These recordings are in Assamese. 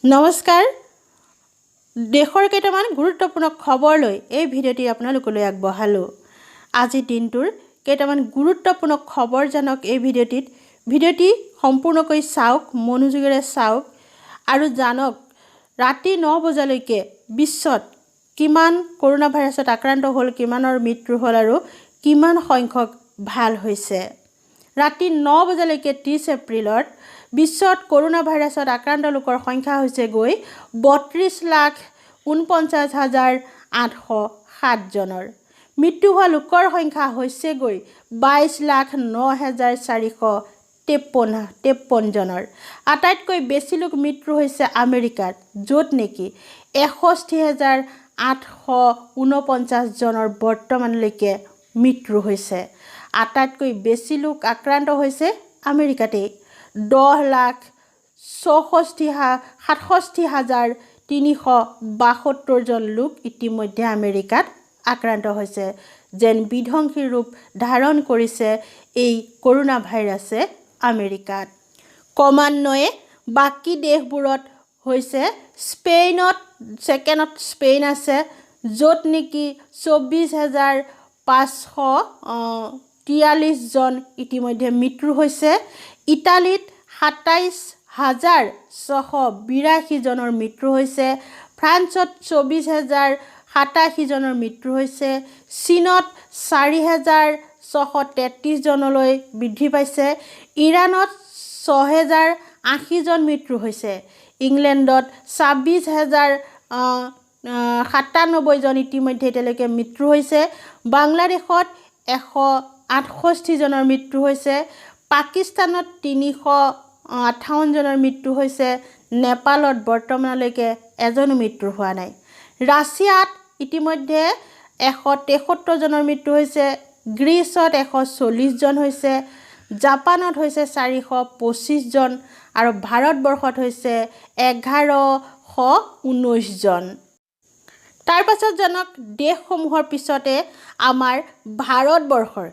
নমস্কাৰ। দেশৰ কেইটামান গুৰুত্বপূৰ্ণ খবৰ লৈ এই ভিডিঅ'টি আপোনালোকলৈ আগবঢ়ালোঁ। আজিৰ দিনটোৰ কেইটামান গুৰুত্বপূৰ্ণ খবৰ জানক এই ভিডিঅ'টিত। ভিডিঅ'টি সম্পূৰ্ণকৈ চাওক, মনোযোগেৰে চাওক আৰু জানক ৰাতি 9 বজালৈকে বিশ্বত কিমান কৰোণা ভাইৰাছত আক্ৰান্ত হ'ল, কিমানৰ মৃত্যু হ'ল আৰু কিমান সংখ্যক ভাল হৈছে। ৰাতি 9 বজালৈকে 30 এপ্ৰিলত বিশ্বত কৰোণা ভাইৰাছত আক্ৰান্ত লোকৰ সংখ্যা হৈছে গৈ 32,49,807জনৰ। মৃত্যু হোৱা লোকৰ সংখ্যা হৈছেগৈ 22,09,453জনৰ। আটাইতকৈ বেছি লোক মৃত্যু হৈছে আমেৰিকাত, য'ত নেকি 61,849জনৰ বৰ্তমানলৈকে মৃত্যু হৈছে। আটাইতকৈ বেছি লোক আক্ৰান্ত হৈছে আমেৰিকাতেই। 10 লাখ চৌষষ্ঠি 67,372জন লোক ইতিমধ্যে আমেৰিকাত আক্ৰান্ত হৈছে। যেন বিধ্বংসী ৰূপ ধাৰণ কৰিছে এই কৰোণা ভাইৰাছে আমেৰিকাত। ক্ৰমান্বয়ে বাকী দেশবোৰত হৈছে স্পেইনত, ছেকেণ্ডত স্পেইন আছে, য'ত নেকি 24,543জন ইতিমধ্যে মৃত্যু হৈছে। ইটালীত 27,682জনৰ মৃত্যু হৈছে। ফ্ৰান্সত 24,087জনৰ মৃত্যু হৈছে। চীনত 4633জনলৈ বৃদ্ধি পাইছে। ইৰাণত 6080জন মৃত্যু হৈছে। ইংলেণ্ডত 26,097জন ইতিমধ্যে এতিয়ালৈকে মৃত্যু হৈছে। বাংলাদেশত 168জনৰ মৃত্যু হৈছে। পাকিস্তানত 358জনৰ মৃত্যু হৈছে। নেপালত বৰ্তমানলৈকে এজনো মৃত্যু হোৱা নাই। ৰাছিয়াত ইতিমধ্যে 173জনৰ মৃত্যু হৈছে। গ্ৰীচত 140জন হৈছে। জাপানত হৈছে 425জন আৰু ভাৰতবৰ্ষত হৈছে 1119জন। তাৰপাছত জানক দেশসমূহৰ পিছতে আমাৰ ভাৰতবৰ্ষৰ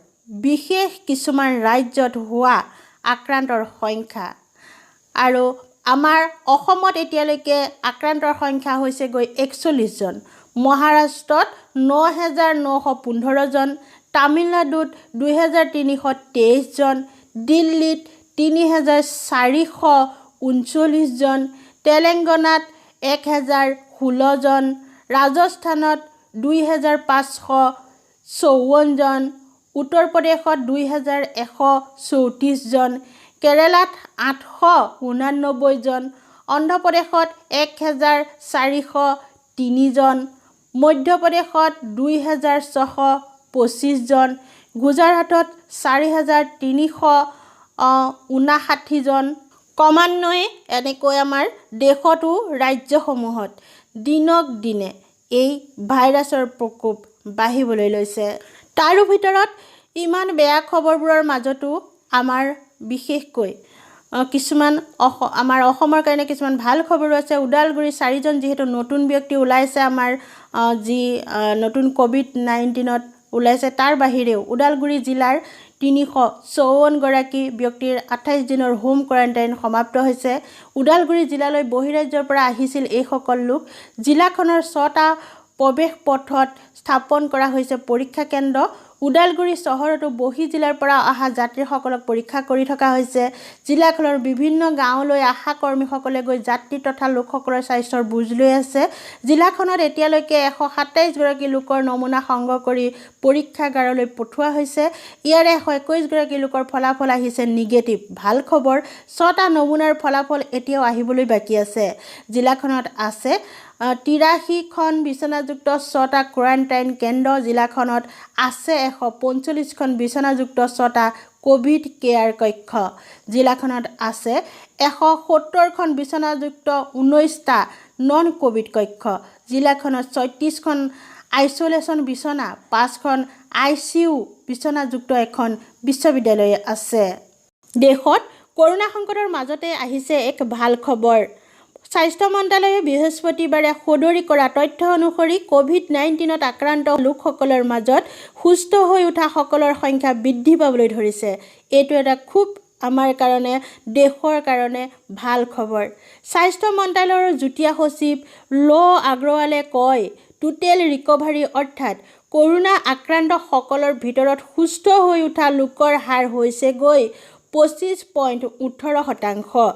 বিশেষ কিছুমান ৰাজ্যত হোৱা আক্ৰান্তৰ সংখ্যা। আৰু আমাৰ অসমত এতিয়ালৈকে আক্ৰান্তৰ সংখ্যা হৈছেগৈ 41জন। মহাৰাষ্ট্ৰত 9915জন, তামিলনাডুত 2323জন, দিল্লীত 3439জন, তেলেংগানাত 1016জন, ৰাজস্থানত 2554জন, উত্তৰ প্ৰদেশত 2134জন, কেৰালাত 889জন, অন্ধ্ৰপ্ৰদেশত 1403জন, মধ্যপ্ৰদেশত 2625জন, গুজৰাটত 4359জন। ক্ৰমান্বয়ে এনেকৈ আমাৰ দেশতো ৰাজ্যসমূহত দিনক দিনে এই ভাইৰাছৰ প্ৰকোপ বাঢ়িবলৈ লৈছে। তাৰো ভিতৰত ইমান বেয়া খবৰবোৰৰ মাজতো আমাৰ বিশেষকৈ কিছুমান আমাৰ অসমৰ কাৰণে কিছুমান ভাল খবৰো আছে। ওদালগুৰি চাৰিজন যিহেতু নতুন ব্যক্তি ওলাইছে, আমাৰ যি নতুন ক'ভিড-19ত ওলাইছে, তাৰ বাহিৰেও ওদালগুৰি জিলাৰ 354গৰাকী ব্যক্তিৰ 28 দিনৰ হোম কোৱাৰেণ্টাইন সমাপ্ত হৈছে। ওদালগুৰি জিলালৈ বহিৰাজ্যৰ পৰা আহিছিল এইসকল লোক। জিলাখনৰ ছটা প্ৰৱেশ পথত স্থাপন কৰা হৈছে পৰীক্ষা কেন্দ্ৰ। ওদালগুৰি চহৰতো বহি জিলাৰ পৰা অহা যাত্ৰীসকলক পৰীক্ষা কৰি থকা হৈছে। জিলাখনৰ বিভিন্ন গাঁৱলৈ আশা কৰ্মীসকলে গৈ যাত্ৰী তথা লোকসকলৰ স্বাস্থ্যৰ বুজ লৈ আছে। জিলাখনত এতিয়ালৈকে 127গৰাকী লোকৰ নমুনা সংগ্ৰহ কৰি পৰীক্ষাগাৰলৈ পঠোৱা হৈছে। ইয়াৰে 121গৰাকী লোকৰ ফলাফল আহিছে নিগেটিভ। ভাল খবৰ। ছটা নমুনাৰ ফলাফল এতিয়াও আহিবলৈ বাকী আছে। জিলাখনত আছে 83খন বিচনাযুক্ত ছটা কোৱাৰেণ্টাইন কেন্দ্ৰ। জিলাখনত আছে 145খন বিচনাযুক্ত ছটা ক'ভিড কেয়াৰ কক্ষ। জিলাখনত আছে 170খন বিচনাযুক্ত 19টা নন ক'ভিড কক্ষ। জিলাখনত 36খন আইচলেশ্যন বিচনা, পাঁচখন আইচিইউ বিচনাযুক্ত এখন বিশ্ববিদ্যালয় আছে। দেশত কৰোণা সংকটৰ মাজতে আহিছে এক ভাল খবৰ। স্বাস্থ্য মন্ত্ৰালয়ে বৃহস্পতিবাৰে সদৰি কৰা তথ্য অনুসৰি ক'ভিড-19ত আক্ৰান্ত লোকসকলৰ মাজত সুস্থ হৈ উঠাসকলৰ সংখ্যা বৃদ্ধি পাবলৈ ধৰিছে। এইটো এটা খুব আমাৰ কাৰণে, দেশৰ কাৰণে ভাল খবৰ। স্বাস্থ্য মন্ত্ৰালয়ৰ যুটীয়া সচিব ল আগৰৱালে কয়, টোটেল ৰিকভাৰী অৰ্থাৎ কৰোনা আক্ৰান্তসকলৰ ভিতৰত সুস্থ হৈ উঠা লোকৰ হাৰ হৈছেগৈ 25.18%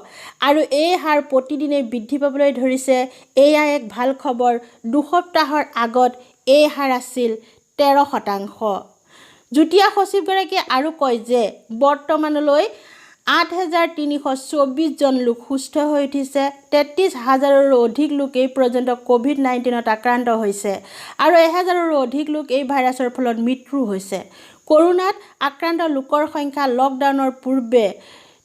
আৰু এই হাৰ প্ৰতিদিনেই বৃদ্ধি পাবলৈ ধৰিছে। এয়া এক ভাল খবৰ। 2 সপ্তাহৰ আগত এই হাৰ আছিল 13%। যুটীয়া সচিবগৰাকীয়ে আৰু কয় যে বৰ্তমানলৈ 8324জন লোক সুস্থ হৈ উঠিছে। 33 হাজাৰৰো অধিক লোক এই পৰ্যন্ত ক'ভিড-19ত আক্ৰান্ত হৈছে আৰু 1000ৰো অধিক লোক এই ভাইৰাছৰ ফলত মৃত্যু হৈছে। কৰোনাত আক্ৰান্ত লোকৰ সংখ্যা লকডাউনৰ পূৰ্বে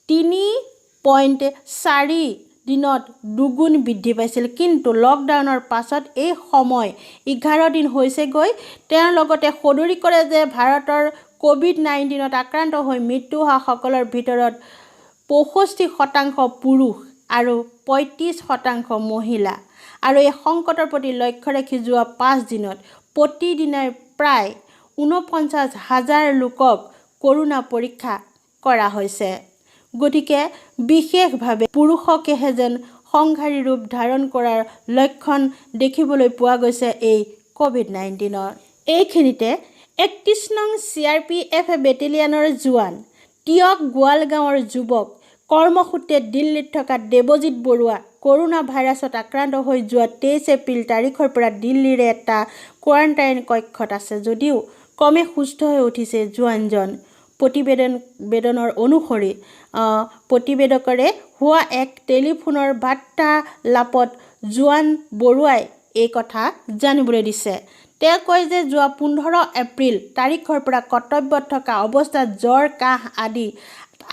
3.4 দিনত দুগুণ বৃদ্ধি পাইছিল। কিন্তু লকডাউনৰ পাছত এই সময় 11 দিন হৈছেগৈ। তেওঁ লগতে সদৰি কৰে যে ভাৰতৰ ক'ভিড-19ত আক্ৰান্ত হৈ মৃত্যু হোৱাসকলৰ ভিতৰত 65% পুৰুষ আৰু 35% মহিলা। আৰু এই সংকটৰ প্ৰতি লক্ষ্য ৰাখি যোৱা 5 দিনত প্ৰতিদিনাই প্ৰায় 49 হাজাৰ লোকক কৰোনা পৰীক্ষা কৰা হৈছে। গতিকে বিশেষভাৱে পুৰুষকেহে যেন সংহাৰী ৰূপ ধাৰণ কৰাৰ লক্ষণ দেখিবলৈ পোৱা গৈছে এই ক'ভিড-19ৰ। এইখিনিতে 31 নং চি আৰ পি এফ বেটেলিয়নৰ জোৱান, টীয়ক গোৱালগাঁৱৰ যুৱক, কৰ্মসূত্ৰে দিল্লীত থকা দেৱজিৎ বৰুৱা কৰোনা ভাইৰাছত আক্ৰান্ত হৈ যোৱা 23 এপ্ৰিল তাৰিখৰ পৰা দিল্লীৰে এটা কোৱাৰেণ্টাইন কক্ষত আছে যদিও ক্ৰমে সুস্থ হৈ উঠিছে জোৱানজন। প্ৰতিবেদনৰ অনুসৰি প্ৰতিবেদকৰে হোৱা এক টেলিফোনৰ বাৰ্তালাপত জোৱান বৰুৱাই এই কথা জানিবলৈ দিছে। তেওঁ কয় যে যোৱা 15 এপ্ৰিল তাৰিখৰ পৰা কৰ্তব্যত থকা অৱস্থাত জ্বৰ, কাহ আদি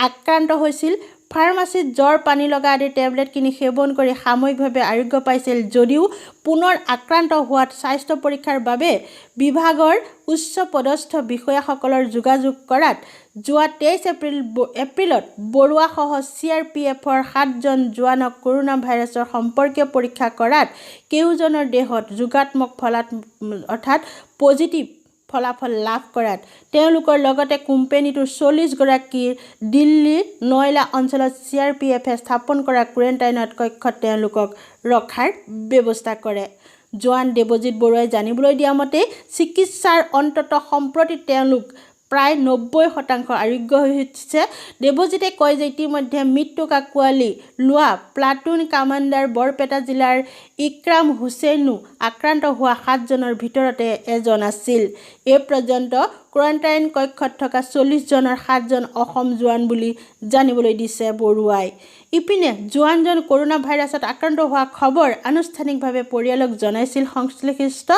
আক্ৰান্ত হৈছিল। ফাৰ্মাচীত জ্বৰ, পানী লগা আদিৰ টেবলেট কিনি সেৱন কৰি সাময়িকভাৱে আৰোগ্য পাইছিল যদিও পুনৰ আক্ৰান্ত হোৱাত স্বাস্থ্য পৰীক্ষাৰ বাবে বিভাগৰ উচ্চ পদস্থ বিষয়াসকলৰ যোগাযোগ কৰাত যোৱা 23 এপ্ৰিলত বৰুৱাসহ চি আৰ পি এফৰ সাতজন জোৱানক কৰোনা ভাইৰাছৰ সম্পৰ্কীয় পৰীক্ষা কৰাত কেউজনৰ দেহত যোগাত্মক ফলাত অৰ্থাৎ পজিটিভ ফলাফল লাভ কৰাত তেওঁলোকৰ লগতে কোম্পানীটোৰ 40 গৰাকীৰ দিল্লীৰ নয়লা অঞ্চলত চি আৰ পি এফে স্থাপন কৰা কোৱাৰেণ্টাইনত কক্ষত তেওঁলোকক ৰখাৰ ব্যৱস্থা কৰে। জোৱান দেৱজিৎ বৰুৱাই জানিবলৈ দিয়া মতে চিকিৎসাৰ অন্তত সম্প্ৰতি তেওঁলোক প্ৰায় 90% আৰোগ্য হৈ উঠিছে। দেৱজিতে কয় যে ইতিমধ্যে মৃত্যুক আঁকোৱালি লোৱা প্লাটুন কামাণ্ডাৰ বৰপেটা জিলাৰ ইক্ৰাম হুছেইনো আক্ৰান্ত হোৱা সাতজনৰ ভিতৰতে এজন আছিল। এই পৰ্যন্ত কোৱাৰেণ্টাইন কক্ষত থকা 40জনৰ সাতজন অসম জোৱান বুলি জানিবলৈ দিছে বৰুৱাই। ইপিনে জোৱানজন কৰোনা ভাইৰাছত আক্ৰান্ত হোৱা খবৰ আনুষ্ঠানিকভাৱে পৰিয়ালক জনাইছিল সংশ্লিষ্ট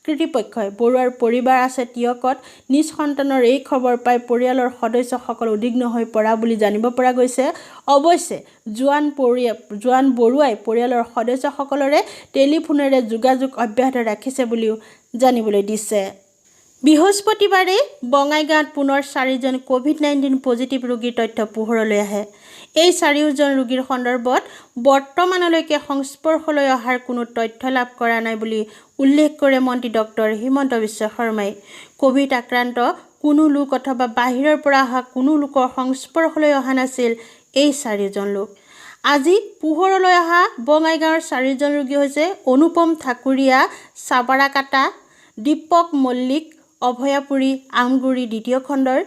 কৰ্তৃপক্ষই। বৰুৱাৰ পৰিবাৰ আছে টীয়কত। নিজ সন্তানৰ এই খবৰ পাই পৰিয়ালৰ সদস্যসকল উদ্বিগ্ন হৈ পৰা বুলি জানিব পৰা গৈছে। অৱশ্যে জোৱান বৰুৱাই পৰিয়ালৰ সদস্যসকলৰে টেলিফোনেৰে যোগাযোগ অব্যাহত ৰাখিছে বুলিও জানিবলৈ দিছে। বৃহস্পতিবাৰে বঙাইগাঁৱত পুনৰ চাৰিজন ক'ভিড-19 পজিটিভ ৰোগীৰ তথ্য পোহৰলৈ আহে। এই চাৰিওজন ৰোগীৰ সন্দৰ্ভত বৰ্তমানলৈকে সংস্পৰ্শলৈ অহাৰ কোনো তথ্য লাভ কৰা নাই বুলি উল্লেখ কৰে মন্ত্ৰী ডক্টৰ হিমন্ত বিশ্ব শৰ্মাই। ক'ভিড আক্ৰান্ত কোনো লোক অথবা বাহিৰৰ পৰা অহা কোনো লোকৰ সংস্পৰ্শলৈ অহা নাছিল এই চাৰিওজন লোক। আজি পোহৰলৈ অহা বঙাইগাঁৱৰ চাৰিজন ৰোগী হৈছে অনুপম ঠাকুৰীয়া চাবাৰাকাটা, দীপক মল্লিক অভয়াপুৰী আমগুৰি দ্বিতীয় খণ্ডৰ,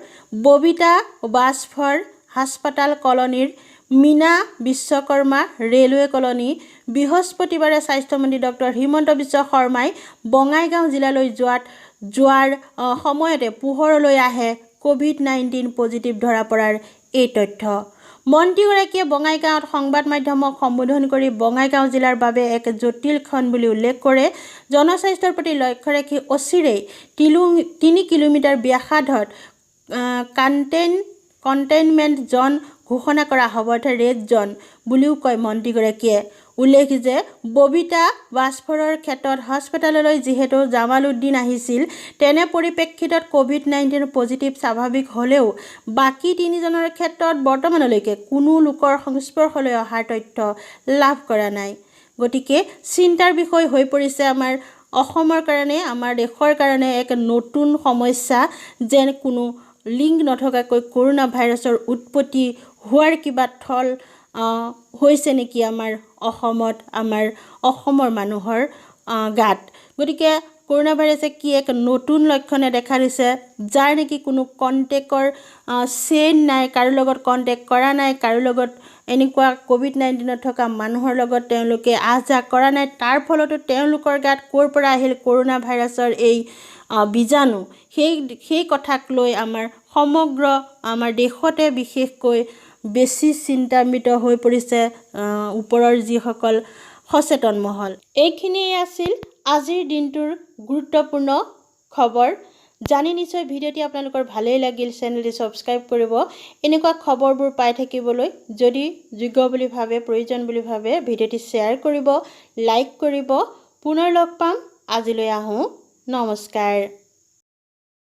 ববিতা বাছফৰ হাস্পতাল কলনীৰ, মীনা বিশ্বকৰ্মা ৰেলৱে কলনী। বৃহস্পতিবাৰে স্বাস্থ্যমন্ত্ৰী ডক্টৰ হিমন্ত বিশ্ব শৰ্মাই বঙাইগাঁও জিলালৈ যোৱাৰ সময়তে পোহৰলৈ আহে ক'ভিড-19 পজিটিভ ধৰা পৰাৰ এই তথ্য। মন্ত্ৰীগৰাকীয়ে বঙাইগাঁৱত সংবাদ মাধ্যমক সম্বোধন কৰি বঙাইগাঁও জিলাৰ বাবে এক জটিল ক্ষণ বুলি উল্লেখ কৰে। জনস্বাস্থ্যৰ প্ৰতি লক্ষ্য ৰাখি অচিৰেই 3 কিলোমিটাৰ ব্যাসাৰ্ধত কণ্টেইনমেণ্ট জ'ন ঘোষণা কৰা হ'ব, অৰ্থাৎ ৰেড জ'ন বুলিও কয় মন্ত্ৰীগৰাকীয়ে। উল্লেখ যে ববিতা বাছফৰৰ ক্ষেত্ৰত হাস্পতাললৈ যিহেতু জামালউদ্দিন আহিছিল, তেনে পৰিপ্ৰেক্ষিতত ক'ভিড-19 পজিটিভ স্বাভাৱিক হ'লেও বাকী তিনিজনৰ ক্ষেত্ৰত বৰ্তমানলৈকে কোনো লোকৰ সংস্পৰ্শলৈ অহাৰ তথ্য লাভ কৰা নাই। গতিকে চিন্তাৰ বিষয় হৈ পৰিছে আমাৰ অসমৰ কাৰণে, আমাৰ দেশৰ কাৰণে এক নতুন সমস্যা, যেন কোনো লিংক নথকাকৈ কৰোনা ভাইৰাছৰ উৎপত্তি হোৱাৰ কিবা থল হৈছে নেকি আমাৰ অসমত, আমাৰ অসমৰ মানুহৰ গাত। গতিকে কৰোণা ভাইৰাছে কি এক নতুন লক্ষণে দেখা দিছে, যাৰ নেকি কোনো কণ্টেক্টৰ চেইন নাই, কাৰো লগত কণ্টেক্ট কৰা নাই, কাৰো লগত এনেকুৱা ক'ভিড 19ত থকা মানুহৰ লগত তেওঁলোকে আহ যাহ কৰা নাই, তাৰ ফলতো তেওঁলোকৰ গাত ক'ৰ পৰা আহিল কৰোণা ভাইৰাছৰ এই বীজাণু, সেই কথাক লৈ আমাৰ সমগ্ৰ আমাৰ দেশতে বিশেষকৈ বেছি চিন্তান্বিত হৈ পৰিছে ওপৰৰ যিসকল সচেতন মহল। এইখিনিয়ে আছিল আজিৰ দিনটোৰ গুৰুত্বপূৰ্ণ খবৰ। জানি নিশ্চয় ভিডিঅ'টি আপোনালোকৰ ভালেই লাগিল। চেনেলটি ছাবস্ক্ৰাইব কৰিব এনেকুৱা খবৰবোৰ পাই থাকিবলৈ। যদি যোগ্য বুলি ভাবে, প্ৰয়োজন বুলি ভাবে, ভিডিঅ'টি শ্বেয়াৰ কৰিব, লাইক কৰিব। পুনৰ লগ পাম, আজিলৈ আহোঁ, নমস্কাৰ।